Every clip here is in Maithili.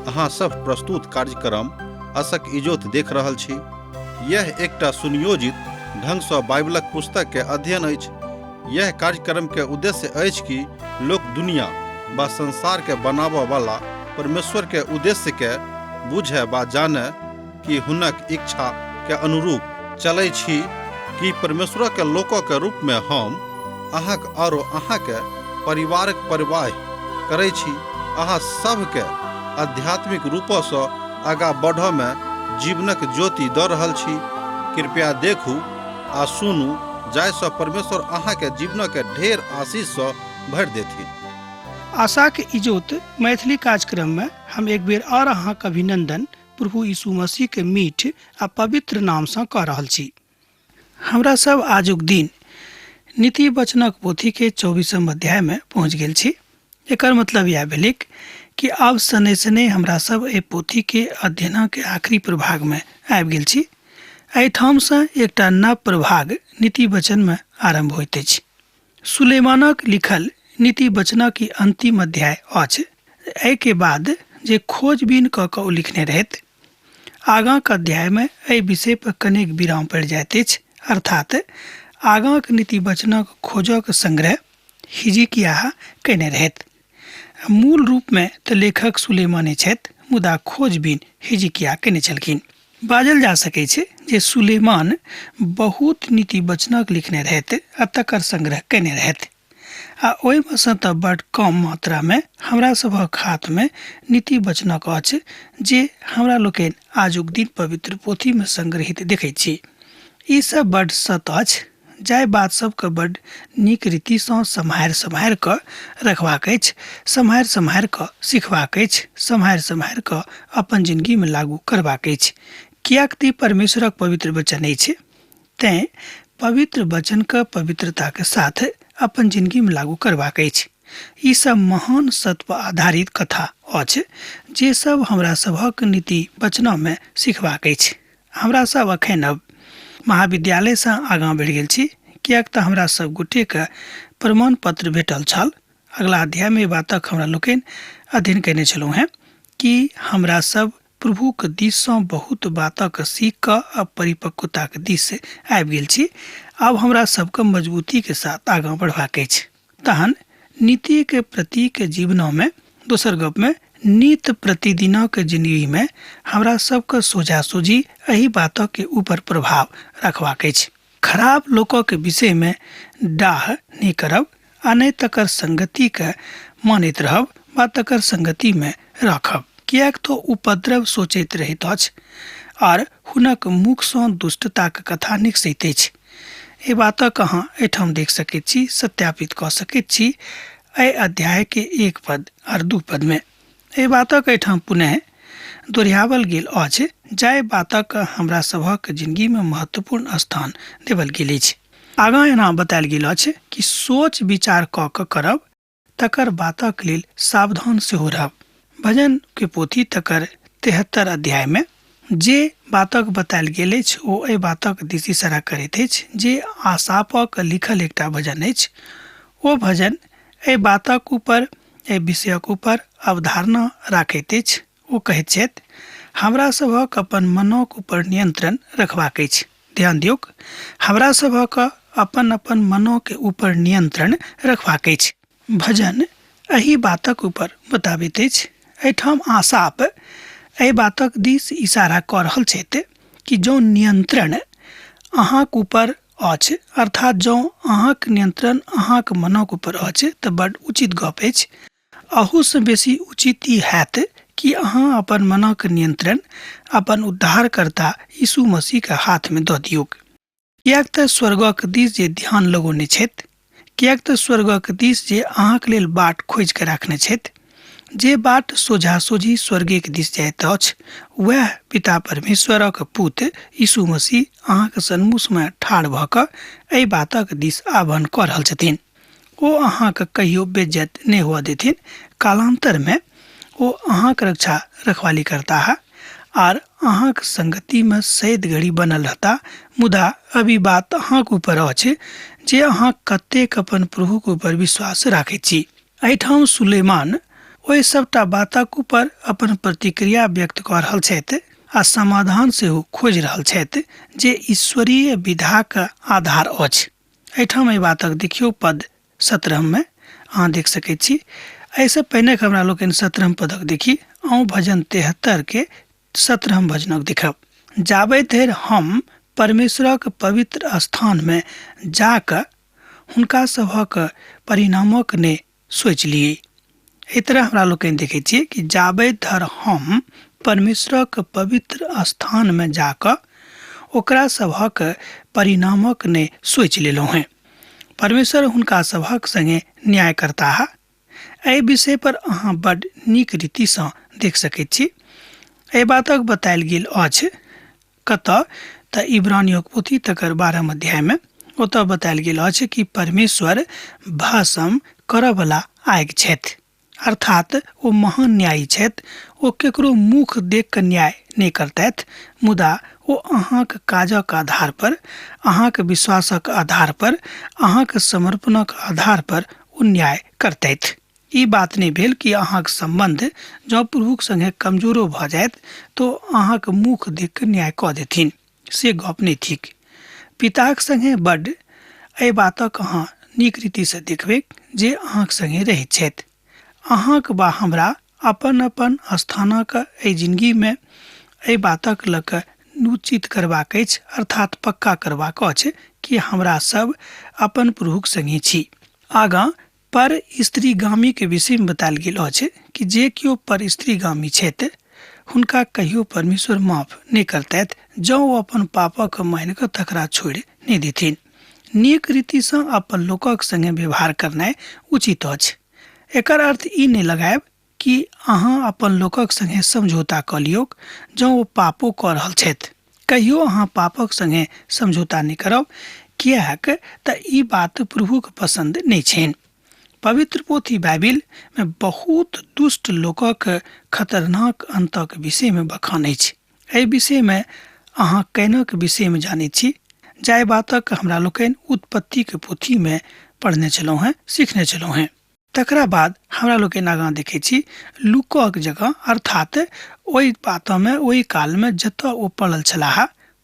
अहाँ सब प्रस्तुत कार्यक्रम असक इजोत देख रहल छी। यह एकटा सुनियोजित ढंग सँ बाइबलक पुस्तक के अध्ययन अछि। यह कार्यक्रम के उद्देश्य अछि कि लोक दुनिया बा संसार के बनाबऽ वाला परमेश्वर के उद्देश्य के बुझे बा जाने कि हुनक इच्छा के अनुरूप चलै छी कि परमेश्वर के लोक के रूप में हम अहाँक आरो अहाँके परिवारक परवाह करै छी। अहाँ सभके आध्यात्मिक रूपसँ आगाँ बढ़ऽमे जीवनक ज्योति दऽ रहल छी। कृपया देखू आ सुनू जाहिसँ परमेश्वर अहाँके जीवनके ढेर आशीषसँ भरि देथिन। आशाक इजोत मैथिली कार्यक्रममे हम एक बेर आओर अहाँक अभिनंदन प्रभु यीशु मसीह के मीठ आ पवित्र नामसँ कऽ रहल छी। हमरा सब आजुक दिन नीति वचनक पोथीके 24म अध्यायमे पहुँच गेल छी। एकर मतलब इएह भेलैक कि आब शनै शनै हमरा सब एहि पोथीके अध्ययनके आखिरी प्रभागमे आबि गेल छी। एहिठामसँ एकटा नव प्रभाग नीति वचनमे आरम्भ होइत अछि। सुलेमानक लिखल नीति वचनक ई अन्तिम अध्याय अछि। एहिके बाद जे खोजबीन कऽ कऽ ओ लिखने रहथि, आगाँक अध्यायमे एहि विषय पर कनेक विराम पड़ि जाइत अछि, अर्थात आगाँक नीति वचनक खोजक संग्रह हिजकियाह कयने रहथि। मूल रूपमे तऽ लेखक सुलेमाने छथि, मुदा खोजबीन हिजकिया कयने छलखिन। बाजल जा सकै छै जे सुलेमान बहुत नीति वचनक लिखने रहथि आ तकर संग्रह कयने रहथि। आ ओहिमे सँ तऽ बड्ड कम मात्रामे हमरा सभक हाथमे नीति वचनक अछि जे हमरा लोकनि आजुक दिन पवित्र पोथीमे संग्रहित देखैत छी। ई सब बड्ड सत अछि जाहि बात सबके बड्ड नीक रीतिसँ सम्हारि सम्हारि कऽ रखबाक अछि, सम्हारि सम्हारि कऽ सिखबाक अछि, सम्हारि सम्हारि कऽ अपन जिनगीमे लागू करबाक अछि। किएक तऽ ई परमेश्वरक पवित्र वचन अछि। तेँ पवित्र वचनके पवित्रताके साथ अपन जिनगीमे लागू करबाक अछि। ई सब महान सत्य पर आधारित कथा अछि जे सब हमरा सभक नीति वचनमे सिखबाक अछि। हमरा सब अखन अब महाविद्यालयसँ आगाँ बढ़ि गेल छी, किएक तऽ हमरा सब गोटेके प्रमाण पत्र भेटल छल। अगला अध्यायमे एहि बातक हमरा लोकनि अध्ययन कयने छलहुँ हेँ कि हमरा सब प्रभुक दिससँ बहुत बातक सीख कऽ आ परिपक्वताक दिस आबि गेल छी। आब हमरा सबके मजबूतीके साथ आगाँ बढ़बाक अछि। तहन नीतिके प्रतिके जीवनमे दोसर गपमे नित प्रतिदिनक जिंदगीमे हमरा सबके सोझा सोझी एहि बातक ऊपर प्रभाव रखबाक अछि। खराब लोकक विषयमे डाह नहि करब आ नहि तकर संगतिके मानैत रहब वा तकर संगतिमे राखब, किएक तऽ उपद्रव सोचैत रहैत अछि आर हुनक मुखसँ दुष्टताक कथा निकसैत अछि। एहि बातक अहाँ एहिठाम देख सकैत छी, सत्यापित कऽ सकैत छी एहि अध्यायके 1 पद आर 2 पदमे। एहि बातक एहिठाम पुनः दोहराओल गेल अछि जाहि बातक हमरा सभक जिंदगीमे महत्वपूर्ण स्थान देवल गेल अछि। आगाँ एना बतायल गेल अछि कि सोच विचार कऽ कऽ करब तकर बातक लेल सावधान सेहो रहब। भजन के पोथी तकर 73 अध्याय में जे बातक बतायल गेल अछि ओ एहि बातक दिस इशारा करैत अछि जे आसापक लिखल एकटा भजन अछि। ओ भजन एहि बातक ऊपर, एहि विषयक ऊपर अवधारणा राखैत अछि। ओ कहैत छथि, हमरा सभक अपन मनक ऊपर नियंत्रण रखबाक अछि। ध्यान दियौक, हमरा सभक अपन अपन मनक ऊपर नियंत्रण रखबाक अछि। भजन एहि बातक ऊपर बताबैत अछि। एहिठाम आसाप एहि बातक दिस इशारा कऽ रहल छथि कि जँ नियंत्रण अहाँक ऊपर अछि, अर्थात जँ अहाँक नियंत्रण अहाँक मनक ऊपर अछि तऽ बड्ड उचित गप अछि। अहूसँ बेसी उचित ई हैत कि अहाँ अपन मनक नियंत्रण अपन उद्धारकर्ता यीशु मसीहके हाथमे दऽ दियौक। किएक तऽ स्वर्गक दिस जे ध्यान लगौने छथि, किएक तऽ स्वर्गक दिस जे अहाँक लेल बाट खोजि कऽ राखने छथि, जे बाट सोझा सोझी स्वर्गेक दिस जाइत अछि, वएह पिता परमेश्वरक पुत यीशु मसीह अहाँक सन्मुखमे ठाढ़ भऽ कऽ एहि बातक दिस आह्वान कऽ रहल छथिन। ओ अहाँके कहियो बेइज्जत नहि हुअ देथिन। कालान्तरमे ओ अहाँक रक्षा रखवाली करताह आर अहाँक संगतिमे सैद घड़ी बनल रहता। मुदा अभी बात अहाँक ऊपर अछि जे अहाँ कतेक अपन प्रभुक ऊपर विश्वास राखैत छी। एहिठाम सुलेमान ओहि सभटा बातक ऊपर अपन प्रतिक्रिया व्यक्त कऽ रहल छथि आ समाधान सेहो खोजि रहल छथि जे ईश्वरीय विधाक आधार अछि। एहिठाम एहि बातक देखियौ पद 17 मे अहाँ देख सकैत छी। एहिसँ पहिने हमरा लोकनि 17 पदक देखी। अहूँ भजन 73 के 17 भजनक देखब। जाबे धरि हम परमेश्वरक पवित्र स्थानमे जाकऽ हुनका सभक परिणामक ने सोचि लियै। एहि तरह हमरा लोकनि देखै छियै कि जाबे धरि हम परमेश्वरक पवित्र स्थानमे जाकऽ ओकरा सभक परिणामक ने सोचि लेलहुँ हेँ। परमेश्वर हुनका सभक संगे न्याय करताह। एहि विषय पर अहाँ बड नीक रीतिसँ देख सकैत छी। एहि बातक बतायल गेल अछि कतऽ तऽ इब्रानियोक पोथी तकर 12 अध्यायमे ओतऽ बतायल गेल अछि कि परमेश्वर भस्म करऽवला आगि छथि, अर्थात ओ महान न्यायी छथि। ओ केकरो मुख देख कऽ न्याय नहि करतथि, मुदा ओ अहाँक काजक आधार पर, अहाँक विश्वासक आधार पर, अहाँक समर्पणक आधार पर ओ न्याय करतथि। ई बात नहि भेल कि अहाँक सम्बन्ध जँ प्रभुक संगे कमजोरो भऽ जायत तऽ अहाँक मुख देख कऽ न्याय कऽ देथिन, से गप नहि थिक। पिताक संगे बड्ड एहि बातक अहाँ नीक रीतिसँ देखबै जे अहाँक संगे रहैत छथि। अहाँक वा हमरा अपन अपन स्थानक एहि जिनगीमे एहि बातक लऽ कऽ उचित करबाक अछि, अर्थात पक्का करबाक अछि कि हमरा सब अपन प्रभुक संगे छी। आगाँ पर स्त्रीगामीके विषयमे बतायल गेल अछि कि जे केओ पर स्त्रीगामी छथि हुनका कहियो परमेश्वर माफ नहि करतथि जँ ओ अपन पापक मानि कऽ तकरा छोड़ि नहि देथिन। नीक रीतिसँ अपन लोकक संगे व्यवहार करनाइ उचित अछि। एकर अर्थ ई नहि लगायब कि अहाँ अपन लोकक संगे समझौता कऽ लियौक जँ ओ पापो कऽ रहल छथि। कहियो अहाँ पापक संगे समझौता नहि करब, किएक तऽ ई बात प्रभुक पसन्द नहि छनि। पवित्र पोथी बाइबिल मे बहुत दुष्ट लोकक खतरनाक अंतक विषय मे बखान अछि। एहि विषय मे अहाँ कैनक विषय मे जानैत छी, जाहि बातक हमरा लोकनि उत्पत्ति के पोथी मे पढ़ने छलहुँ हेँ, सीखने छलहुँ हेँ। तकरा बाद हमरा लोकनि आगाँ देखै छी लूकक जगह, अर्थात ओहि बातमे ओहि कालमे जतऽ ओ पड़ल छलाह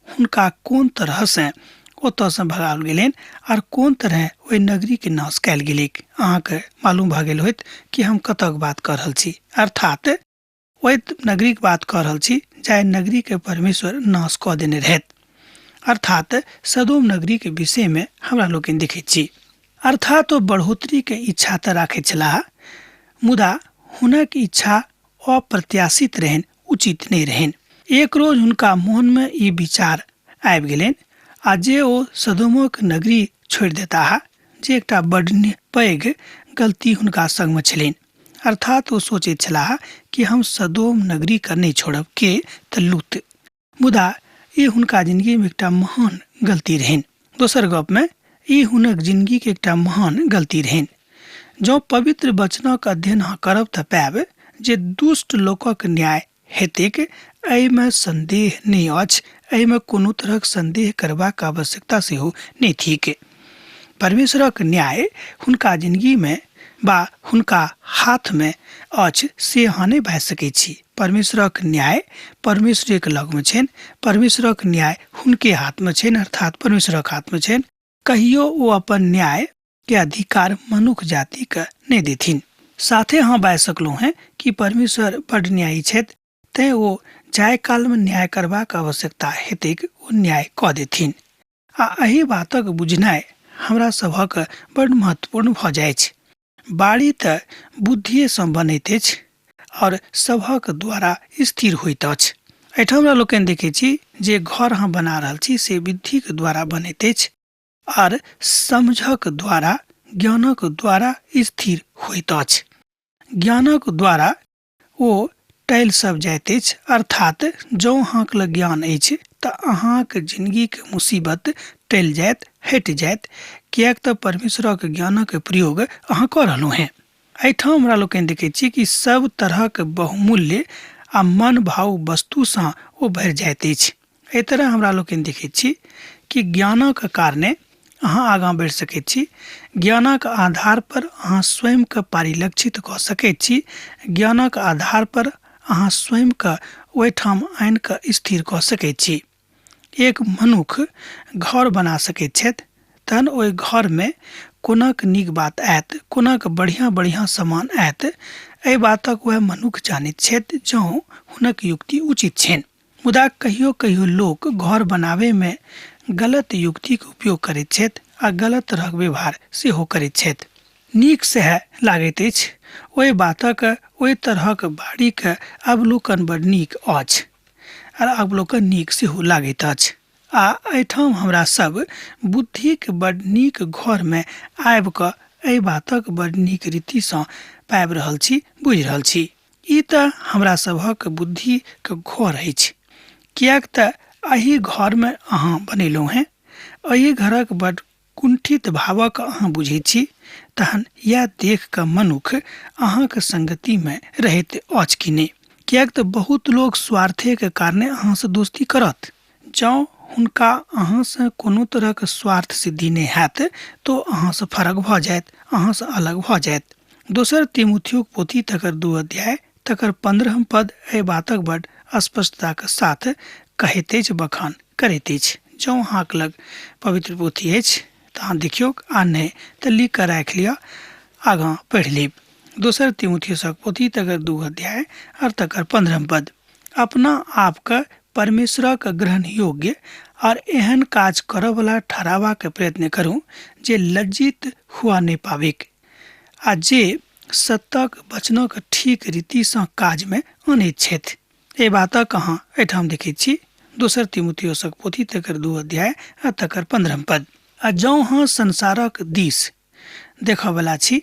हुनका कोन तरहसँ ओतऽसँ भगाओल गेलनि आर कोन तरहे ओहि नगरीके नाश कयल गेलैक। अहाँके मालूम भऽ गेल होयत कि हम कतऽके बात कऽ रहल छी, अर्थात ओहि नगरीके बात कऽ रहल छी जाहि नगरीके परमेश्वर नाश कऽ देने रहथि, अर्थात सदोम नगरीके विषयमे हमरा लोकनि देखैत छी। अर्थात ओ बढ़ोतरीके इच्छा तऽ राखैत छलाह, मुदा हुनक इच्छा अप्रत्याशित रहनि, उचित नहि रहनि। एक रोज हुनका मोनमे ई विचार आबि गेलनि आ जे ओ सदोमक नगरी छोड़ि देताह, जे एकटा बड्ड पैघ गलती हुनका संगमे छलनि। अर्थात ओ सोचैत छलाह कि हम सदोम नगरीके नहि छोड़ब, के तऽ लूत। मुदा ई हुनका जिनगीमे एकटा महान गलती रहनि। दोसर गपमे ई हुनक जिनगीके एकटा महान गलती रहनि। जँ पवित्र वचनक अध्ययन अहाँ करब तऽ पायब जे दुष्ट लोकक न्याय हेतैक, एहिमे संदेह नहि अछि। एहिमे कोनो तरहक संदेह करबाक आवश्यकता सेहो नहि थिक। परमेश्वरक न्याय हुनका जिनगीमे वा हुनका हाथमे अछि से अहाँ नहि बाजि सकैत छी। परमेश्वरक न्याय परमेश्वरेके लगमे छनि, परमेश्वरक न्याय हुनके हाथमे छनि, अर्थात परमेश्वरक हाथमे छनि। कहियो ओ अपन न्याय के अधिकार मनुख जातिके नहि देथिन। साथे अहाँ बाजि सकलहुँ हेँ कि परमेश्वर बड्ड न्यायी छथि, तेँ ओ जाहि कालमे न्याय करबाक आवश्यकता हेतैक ओ न्याय कऽ देथिन। आ एहि बातक बुझनाइ हमरा सभक बड्ड महत्वपूर्ण भऽ जाइछ। बाड़ी तऽ बुद्धिएसँ बनैत अछि आओर सभक द्वारा स्थिर होइत अछि। एहिठाम हमरा लोकनि देखै छी जे घर अहाँ बना रहल छी से बुद्धिके द्वारा बनैत अछि आर समझक द्वारा, ज्ञानक द्वारा स्थिर होइत अछि। ज्ञानक द्वारा ओ टलि सब जाइत अछि, अर्थात जँ अहाँक लग ज्ञान अछि तऽ अहाँक जिनगीके मुसीबत टलि जायत, हटि जायत, किएक तऽ परमेश्वरक ज्ञानक प्रयोग अहाँ कऽ रहलहुँ हेँ। एहिठाम हमरा लोकनि देखैत छी कि सब तरहक बहुमूल्य आ मनभाउ वस्तुसँ ओ भरि जाइत अछि। एहि तरह हमरा लोकनि देखैत छी कि ज्ञानक कारणे अहाँ आगाँ बढ़ि सकैत छी। ज्ञानक आधार पर अहाँ स्वयंके परिलक्षित कऽ सकैत छी। ज्ञानक आधार पर अहाँ स्वयंके ओहिठाम आनि कऽ स्थिर कऽ सकैत छी। एक मनुख घर बना सकैत छथि, तहन ओहि घरमे कोनाक नीक बात आयत, कोनाक बढ़िआँ बढ़िआँ सामान आयत, एहि बातक वएह मनुख जानैत छथि जँ हुनक युक्ति उचित छनि। मुदा कहियो कहियो लोक घर बनाबैमे गलत युक्तिके उपयोग करैत छथि आ गलत तरहक व्यवहार सेहो करैत छथि। नीक सएह लागैत अछि, ओहि बातक ओहि तरहक बाड़ीके अवलोकन बड़ नीक अछि आर अवलोकन नीक सेहो लागैत अछि। आ एहिठाम हमरा सब बुद्धिक बड़ नीक घरमे आबि कऽ एहि बातक बड़ नीक रीतिसँ पाबि रहल छी, बुझि रहल छी। ई तऽ हमरा सभक बुद्धिके घर अछि, किएक तऽ एहि घरमे अहाँ बनेलहुँ हेँ, एहि घरक बड़ कुंठित भावक अहाँ बुझैत छी, तहन इएह देख कऽ मनुख अहाँक संगतिमे रहैत अछि कि नहि? किएक तऽ बहुत लोक स्वार्थेके कारणे अहाँसँ दोस्ती करत। जँ हुनका अहाँसँ कोनो तरहक स्वार्थ सिद्धि नहि हैत तऽ अहाँसँ फरक भऽ जायत, अहाँसँ अलग भऽ जायत। दोसर तिमुथियोक पोथी तकर 2 अध्याय तकर 15 पद एहि बातक बड स्पष्टताक साथ कहैत अछि, बखान करैत अछि। जँ अहाँक लग पवित्र पोथी अछि तऽ अहाँ देखियौक, आ नहि तऽ लिख कऽ राखि लिअ, आगाँ पढ़ि लेब। दोसर तिमुथियोसक पोथी तकर 2 अध्याय आओर तकर 15 पद। अपना आपके परमेश्वरक ग्रहण योग्य और एहन काज करऽवला ठहराबाक प्रयत्न करू जे लज्जित हुआ नहि पाबिक आ जे सत्यक वचनक ठीक रीतिसँ काजमे अनैत छथि। एहि बातक अहाँ एहिठाम देखैत छी, दोसर तिमुथियोसक पोथी तकर 2 अध्याय आ तकर 15 पद। आ जँ अहाँ संसारक दिस देखऽवला छी,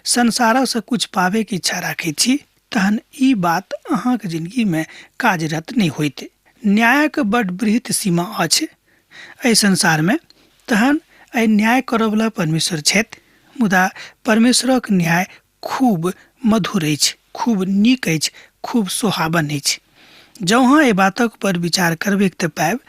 संसारसँ किछु पाबैके इच्छा राखैत छी, तहन ई बात अहाँक जिंदगीमे कार्यरत नहि होइत। न्यायक बड बृहत सीमा अछि एहि संसारमे, तहन एहि न्याय करऽवला परमेश्वर छथि, मुदा परमेश्वरक न्याय खूब मधुर अछि, खूब नीक अछि, खूब सोहावन अछि। जँ अहाँ एहि बातक पर विचार करबैक तऽ पायब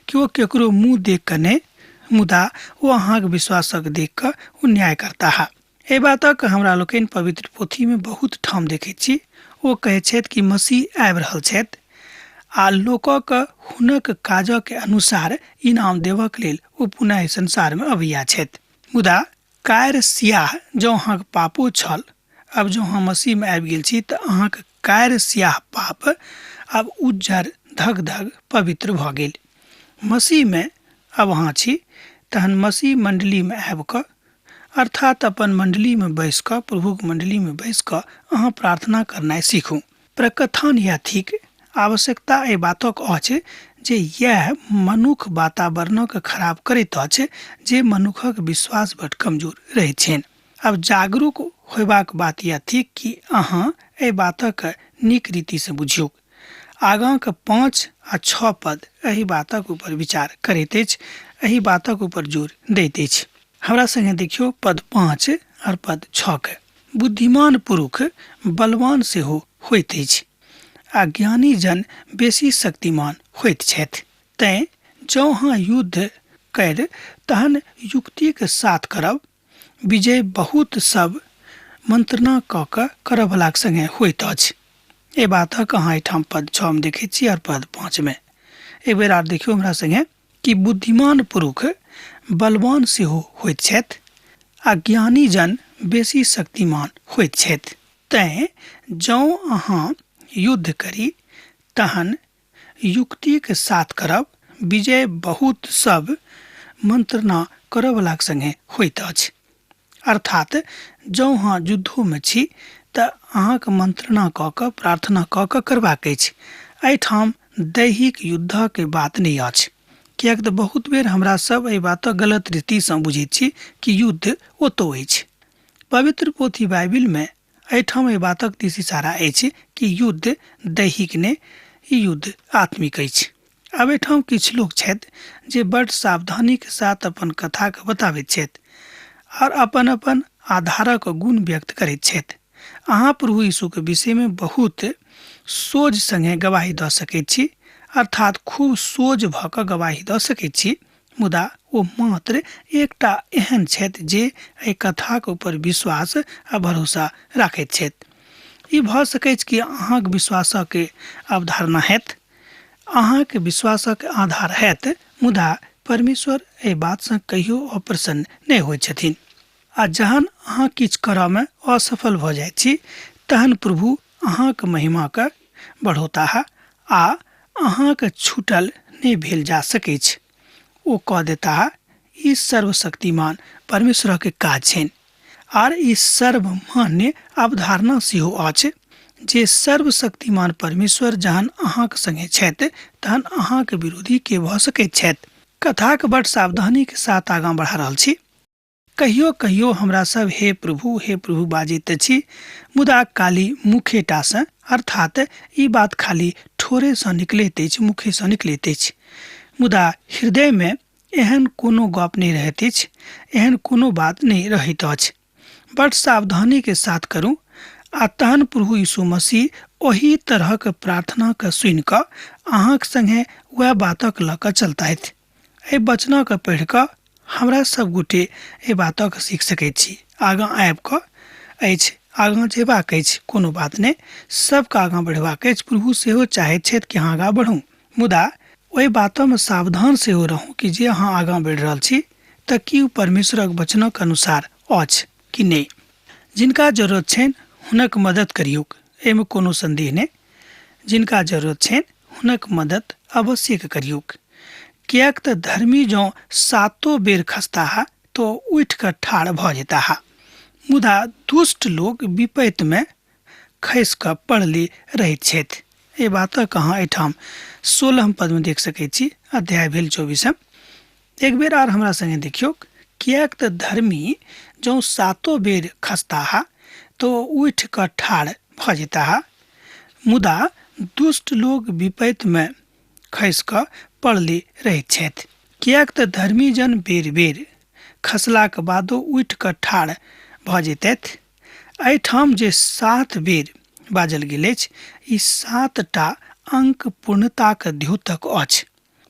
कि ओ केकरो मुँह देख कऽ नहि, मुदा ओ अहाँक विश्वासक देख कऽ ओ न्याय करताह। एहि बातक हमरा लोकनि पवित्र पोथीमे बहुत ठाम देखैत छी। ओ कहैत छथि कि मसीह आबि रहल छथि आ लोकक हुनक काजक अनुसार इनाम देबक लेल ओ पुनः एहि संसारमे अबैया छथि। मुदा कार सियाह जँ अहाँक पापो छल, आब जँ अहाँ मसीहमे आबि गेल छी तऽ अहाँक कार सियाह पाप आब उज्जर धग धग पवित्र भऽ गेल। मसीहमे आब अहाँ छी, तहन मसीह मण्डलीमे आबि कऽ, अर्थात अपन मण्डलीमे बैस कऽ, प्रभुक मण्डलीमे बैस कऽ अहाँ प्रार्थना करनाइ सीखू। प्रकथन यैह थिक। आवश्यकता एहि बातक अछि जे यैह मनुख वातावरणक खराब करैत अछि जे मनुखक विश्वास बड कमजोर रहैत छनि। आब जागरूक होयबाक बात यैह थिक कि अहाँ एहि बातक नीक रीतिसँ बुझियौक। आगाँक 5 आ 6 पद एहि बातक ऊपर विचार करैत अछि, एहि बातक ऊपर जोर दैत अछि। हमरा संगे देखियौ पद 5 आओर पद 6 के। बुद्धिमान पुरुष बलवान सेहो होइत अछि आ ज्ञानी जन बेसी शक्तिमान होइत छथि। तैं जँ अहाँ युद्ध करि तहन युक्तिक साथ करब। विजय बहुत सब मंत्रणा कऽ कऽ करऽवलाक संगे होइत अछि। एहि बातक अहाँ एहिठाम पद 6 मे देखैत छी आओर पद 5 मे। एक बेर आर देखियौ हमरा संगे कि बुद्धिमान पुरुष बलवान सेहो होइत छथि आ ज्ञानी जन बेसी शक्तिमान होइत छथि। तैं जँ अहाँ युद्ध करी तहन युक्तिक साथ करब। विजय बहुत सब मंत्रणा करऽवलाक संगे होइत अछि। अर्थात जँ अहाँ युद्धोमे छी तऽ अहाँक मंत्रणा कऽ कऽ, प्रार्थना कऽ कऽ करबाक अछि। एहिठाम दैहिक युद्धक बात नहि अछि, किएक तऽ बहुत बेर हमरा सब एहि बातक गलत रीतिसँ बुझैत छी कि युद्ध ओतौ अछि। पवित्र पोथी बाइबिलमे एहिठाम एहि बातक दिस इशारा अछि कि युद्ध दैहिक नहि, ई युद्ध आत्मिक अछि। आब एहिठाम किछु लोक छथि जे बड सावधानीके साथ अपन कथाके बताबैत छथि आओर अपन अपन आधारक गुण व्यक्त करैत छथि। अहाँ प्रभु यीशुके विषयमे बहुत सोझ संगे गवाही दऽ सकैत छी, अर्थात खूब सोझ भऽ कऽ गवाही दऽ सकैत छी, मुदा ओ मात्र एकटा एहन छथि जे एहि कथाक ऊपर विश्वास आ भरोसा राखैत छथि। ई भऽ सकैछ कि अहाँक विश्वासक अवधारणा हैत, अहाँक विश्वासक आधार हैत, मुदा परमेश्वर एहि बातसँ कहियो अप्रसन्न नहि होइत छथिन। आ जहन अहाँ किछु करऽमे असफल भऽ जाइत छी तहन प्रभु अहाँक महिमाके बढ़ौताह आ अहाँक छूटल नहि भेल जा सकैछ, ओ कऽ देताह। ई सर्वशक्तिमान परमेश्वरक काज छनि आर ई सर्वमान्य अवधारणा सेहो अछि जे सर्वशक्तिमान परमेश्वर जहन अहाँक संगे छथि तहन अहाँक विरोधी के भऽ सकैत छथि। कथाक बड सावधानीके साथ आगाँ बढ़ा रहल छी। कहियो कहियो हमरा सब हे प्रभु हे प्रभु बाजैत छी, मुदा काली मुखेटासँ, अर्थात ई बात खाली ठोरेसँ निकलैत अछि, मुखेसँ निकलैत अछि, मुदा हृदयमे एहन कोनो गप नहि रहैत अछि, एहन कोनो बात नहि रहैत अछि। बड सावधानीके साथ करू आ तहन प्रभु यीशु मसीह ओही तरहक प्रार्थनाके सुनि कऽ अहाँक संगे वएह बातक लऽ कऽ चलतथि। एहि वचनके पढ़ि कऽ हमरा सब गोटे एहि बातक सीख सकैत छी। आगाँ आबि कऽ अछि, आगाँ जेबाक अछि, कोनो बात नहि, सबके आगाँ बढ़बाक अछि। प्रभु सेहो चाहैत छथि कि अहाँ आगाँ बढ़ू, मुदा ओहि बातमे सावधान सेहो रहू कि जे अहाँ आगाँ बढ़ि रहल छी तऽ की ओ परमेश्वरक वचनक अनुसार अछि कि नहि। जिनका जरूरत छनि हुनक मदद करियौक, एहिमे कोनो संदेह नहि। जिनका जरूरत छनि हुनक मदद अवश्य करियौक, किएक तऽ धर्मी जँ सातो बेर खसताह तो उठि कऽ ठाढ़ भऽ जेताह, मुदा दुष्ट लोक विपैतमे खसि कऽ पड़ले रहैत छथि। एहि बातक अहाँ एहिठाम 16 पदमे देख सकैत छी, अध्याय भेल 24। एक बेर आर हमरा संगे देखियौक, किएक तऽ धर्मी जँ सातो बेर खसताह तो उठि कऽ ठाढ़ भऽ जेताह, मुदा दुष्ट लोक विपैतमे खसि कऽ पड़ले रहैत छथि। किएक तऽ धर्मी जन बेर बेर खसलाक बादो उठि कऽ ठाढ़ भऽ जेतथि। एहिठाम जे 7 बेर बाजल गेल अछि, ई 7टा अंक पूर्णताक द्योतक अछि,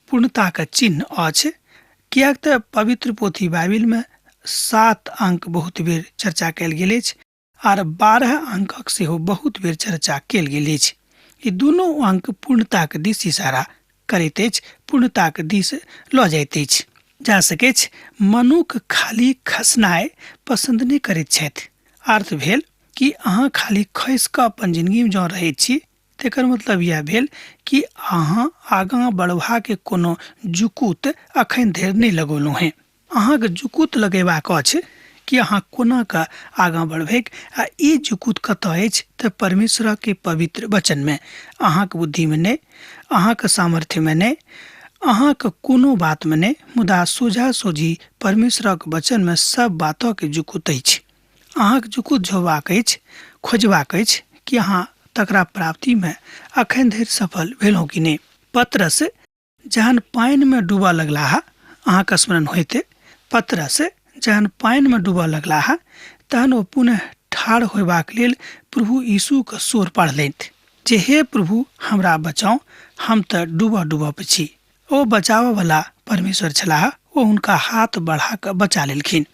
पूर्णताक चिन्ह अछि। किएक तऽ पवित्र पोथी बाइबिलमे 7 अंक बहुत बेर चर्चा कयल गेल अछि आर 12 अंकक सेहो बहुत बेर चर्चा कयल गेल अछि। ई दुनू अंक पूर्णताक दिस इशारा करैत अछि, पूर्णताक दिस लऽ जाइत अछि। जा सकैछ मनुख खाली खसनाइ पसन्द नहि करैत छथि। अर्थ भेल कि अहाँ खाली खसि कऽ अपन जिंदगीमे जँ रहैत छी तेकर मतलब इएह भेल कि अहाँ आगाँ बढ़बाके कोनो जुकुत अखन धरि नहि लगौलहुँ हेँ। अहाँके जुकुत लगेबाक अछि कि अहाँ कोना कऽ आगाँ बढ़बैक, आ ई जुकुत कतऽ अछि तऽ परमेश्वरके पवित्र वचनमे, अहाँके बुद्धिमे नहि, अहाँके सामर्थ्यमे नहि, अहाँके कोनो बातमे नहि, मुदा सोझा सोझी परमेश्वरक वचनमे सब बातके जुकुत अछि। अहाँके जुकुत झोबाक अछि, खोजबाक अछि कि अहाँ तकरा प्राप्तिमे अखन धरि सफल भेलहुँ कि नहि। पतरस जहन पानिमे डूबऽ लगलाह, अहाँके स्मरण होइते, पतरस जहन पानिमे डूबऽ लगलाह तहन ओ पुनः ठाढ़ होयबाक लेल प्रभु यीशुके शोर पाड़लथि जे हे प्रभु हमरा बचाउ, हम तऽ डूबऽ डूबऽ पर छी। ओ बचाबऽवला परमेश्वर छलाह, ओ हुनका हाथ बढ़ा कऽ बचा लेलखिन।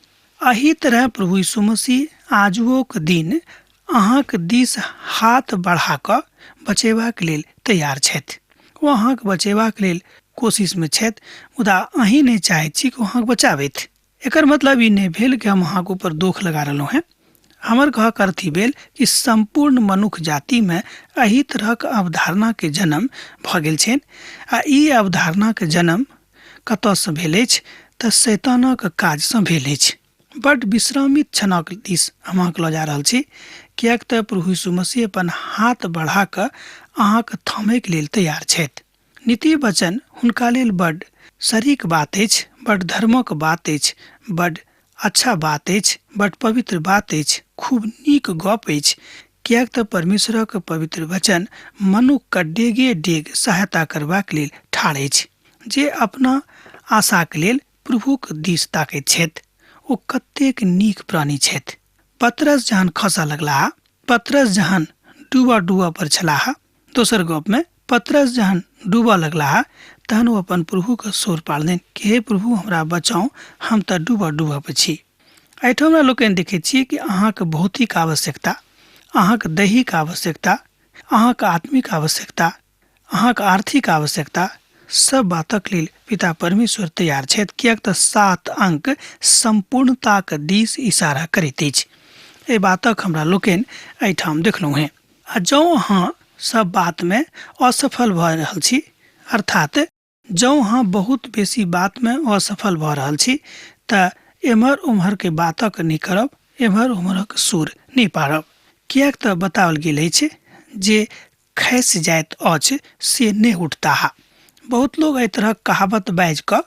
एहि तरह प्रभु यीशु मसीह आजुओक दिन अहाँक दिस हाथ बढ़ा कऽ बचेबाक लेल तैयार छथि। ओ अहाँक बचेबाक लेल कोशिशमे छथि, मुदा अहीं नहि चाहैत छी कि ओ अहाँक बचाबथि। एकर मतलब ई नहि भेल कि हम अहाँके ऊपर दोख लगा रहलहुँ हेँ। हमर कहक अर्थ ई भेल कि सम्पूर्ण मनुख जातिमे एहि तरहक अवधारणाके जन्म भऽ गेल छनि, आ ई अवधारणाके जन्म कतऽसँ भेल अछि तऽ शैतानक काजसँ भेल अछि। बड विश्रामित क्षणक दिस हम अहाँके लऽ जा रहल छी, किएक तऽ प्रभु यीशु मसीह अपन हाथ बढ़ा कऽ अहाँके थामैके लेल तैयार छथि। नीति वचन हुनका लेल बड सरीक बात अछि, बड धर्मक बात अछि, बड अच्छा बात अछि, बड पवित्र बात अछि, खूब नीक गप अछि, किएक तऽ परमेश्वरक पवित्र वचन मनुखके डेगे डेग सहायता करबाक लेल ठाढ़ अछि। जे अपना आशाके लेल प्रभुक दिस ताकैत छथि ओ कतेक नीक प्राणी छथि। पतरस जहन खसऽ लगलाह, पतरस जहन डूबऽ डूबऽ पर छलाह, दोसर गपमे पतरस जहन डूबऽ लगलाह तहन ओ अपन प्रभुके सोर पाड़लनि कि हे प्रभु, हमरा बचाउ, हम तऽ डूबऽ डूबऽ छी। एहिठाम हमरा लोकनि देखै छियै कि अहाँके भौतिक आवश्यकता, अहाँके दैहिक आवश्यकता, अहाँके आत्मिक आवश्यकता, अहाँके आर्थिक आवश्यकता, सब बातक लेल पिता परमेश्वर तैयार छथि, किएक तऽ 7 अंक सम्पूर्णताक दिस इशारा करैत अछि। एहि बातक हमरा लोकनि एहिठाम देखलहुँ हेँ। आ जँ अहाँ सब बातमे असफल भऽ रहल छी, अर्थात जँ अहाँ बहुत बेसी बातमे असफल भऽ रहल छी, तऽ एम्हर ओम्हरके बातक नहि करब, एम्हर ओम्हरक सुर नहि पारब, किएक तऽ बताओल गेल अछि जे खसि जाइत अछि से नहि उठताह। बहुत लोग एहि तरहक कहावत बाजि कऽ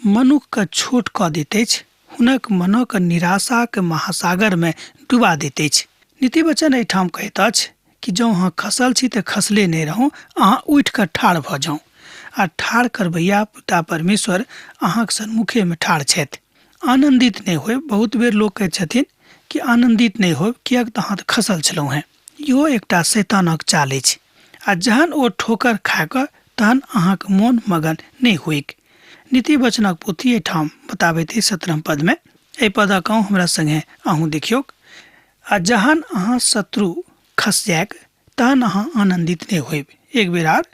मनुखके छोट कऽ दैत अछि, हुनक मनक निराशाक महासागरमे डुबा दैत अछि। नीति वचन एहिठाम कहैत अछि कि जँ अहाँ खसल छी तऽ खसले नहि रहू, अहाँ उठि कऽ ठाढ़ भऽ जाउ, आ ठाढ़ करबैया पिता परमेश्वर अहाँक सन्मुखेमे ठाढ़ छथि। आनन्दित नहि होयब। बहुत बेर लोक कहैत छथिन कि आनन्दित नहि होयब, किएक तऽ अहाँ तऽ खसल छलहुँ हेँ। इहो एकटा शैतानक चाल अछि। आ जहन ओ ठोकर खा कऽ तहन अहाँक मोन मगन नहि होइक। नीति वचनक पोथी एहिठाम बताबैत अछि 17 पदमे। एहि पदक अहूँ हमरा सङ्गे अहूँ देखियौक। आ जहन अहाँ शत्रु खस जायक तहन अहाँ आनन्दित नहि होयब। एक बेर आर,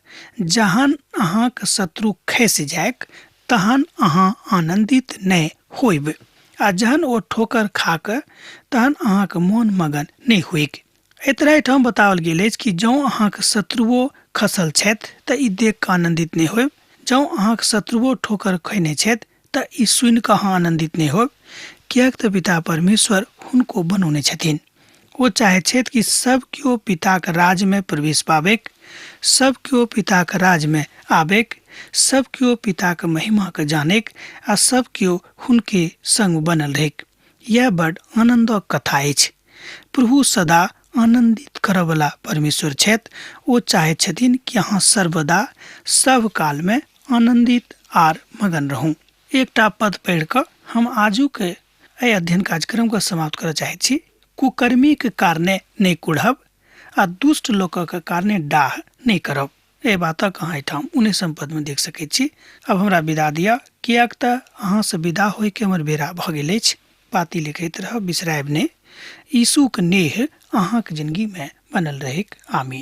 जहन अहाँक शत्रु खसि जायक तहन अहाँ आनन्दित नहि होयब, आ जहन ओ ठोकर खा कऽ तहन अहाँक मोन मगन नहि होइक। एहि तरह एहिठाम बताओल गेल अछि कि जँ अहाँक शत्रुओ खसल छथि तऽ ई देख कऽ आनन्दित नहि होयब, जँ अहाँक शत्रुओ ठोकर खयने छथि तऽ ई सुनि कऽ अहाँ आनन्दित नहि होयब, किएक तऽ पिता परमेश्वर हुनको बनौने छथिन। ओ चाहैत छथि कि सब केओ पिताक राज्यमे प्रवेश पाबैक, सब केओ पिताक राज्यमे आबैक, सब केओ पिताक महिमाके जानैक आ सब केओ हुनके संग बनल रहैक। यह बड आनन्दक कथा अछि। प्रभु सदा आनन्दित करऽवला परमेश्वर छथि। ओ चाहैत छथिन कि अहाँ सर्वदा सब कालमे आनन्दित आर मगन रहू। एकटा पद पढ़ि कऽ हम आजुक एहि अध्ययन कार्यक्रमके समाप्त करऽ चाहैत छी। कुकर्मीके कारणे नहि कुढ़ब आ दुष्ट लोकक कारणे डाह नहि करब। एहि बातक अहाँ एहिठाम 19 पदमे देख सकैत छी। अब हमरा विदा दिअ, किएक तऽ अहाँसँ विदा होइके हमर बेरा भऽ गेल अछि। पाती लिखैत रहब, बिसरायब नहि। यीशुक नेह अहाँक जिंदगीमे बनल रहैक। आमीन।